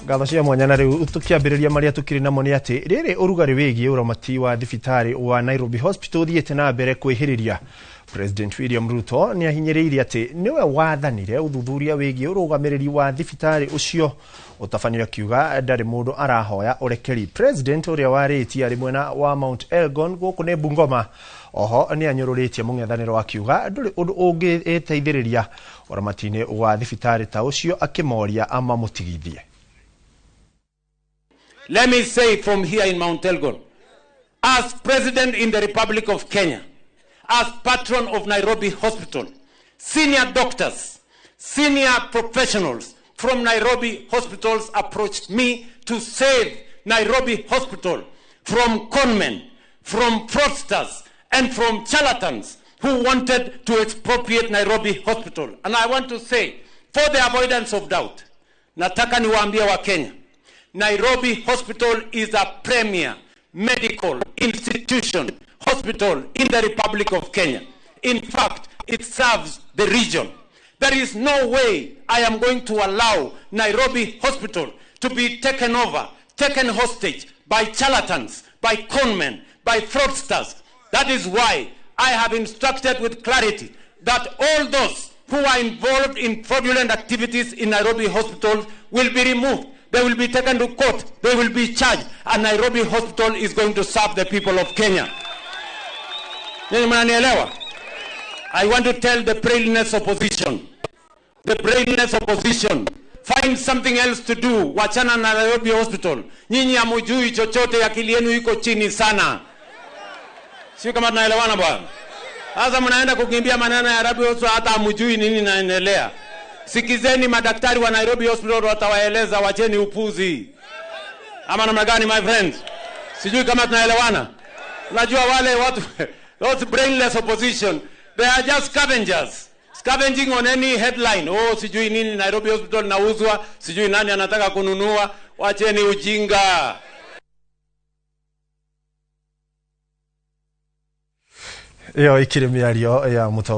Ngatho cia mwanya. Na rĩu tũkĩambĩrĩria marĩa tũkĩrĩ namo nĩ atĩ rĩrĩ ũrugarĩ wĩgiĩ ũramati wa thibitarĩ wa Nairobi Hospital ũthiĩte na mbere kwĩhĩrĩria. President William Ruto nĩ ahinyĩrĩirie atĩ nĩwe wathanire ũthuthuria wĩgiĩ ũrũgamĩrĩri wa thibitarĩ ũcio, ũtabanio akiuga ndarĩ mũndũ arahoya ũrekeri. President ũrĩa warĩtie arĩ mwena wa Mount Elgon gũkũ nĩ Bungoma oho nĩ anyũrũrĩtie mũng'ethanĩro akiuga ndũrĩ ũndũ ũngĩteithĩrĩria ũramati-inĩ wa thibitarĩ ta ũcio, akĩmoria amamũtigithie. Let me say from here in Mount Elgon, as President in the Republic of Kenya, as patron of Nairobi Hospital, senior doctors, senior professionals from Nairobi hospitals approached me to save Nairobi Hospital from conmen, from fraudsters, and from charlatans who wanted to expropriate Nairobi Hospital. And I want to say, for the avoidance of doubt, nataka niwaambie wa Kenya, Nairobi Hospital is a premier medical institution, hospital in the Republic of Kenya. In fact, it serves the region. There is no way I am going to allow Nairobi Hospital to be taken over, taken hostage by charlatans, by conmen, by fraudsters. That is why I have instructed with clarity that all those who are involved in fraudulent activities in Nairobi Hospital will be removed. They will be taken to court. They will be charged. And Nairobi Hospital is going to serve the people of Kenya. Nyinyi mnanielewa? I want to tell the brainless opposition, find something else to do. Wachana na Nairobi Hospital. Nyinyi hamujui chochote, akili yenu iko chini sana. Sio kama tunaelewana, bwana? Sasa mnaenda kukimbia maneno ya Nairobi Hospital, hata hamujui nini inaendelea. Sikizeni madaktari wa Nairobi Hospital watawaeleza, wacheni upuzi. Ama namna gani, my friends? Sijui kama tunaelewana. Unajua wale watu, those brainless opposition, they are just scavengers. Scavenging on any headline. Oh, sijui nini Nairobi Hospital nauzwa, sijui nani anataka kununua. Wacheni ujinga. Ĩyo ĩkĩrĩ mĩario ya mũtongoria.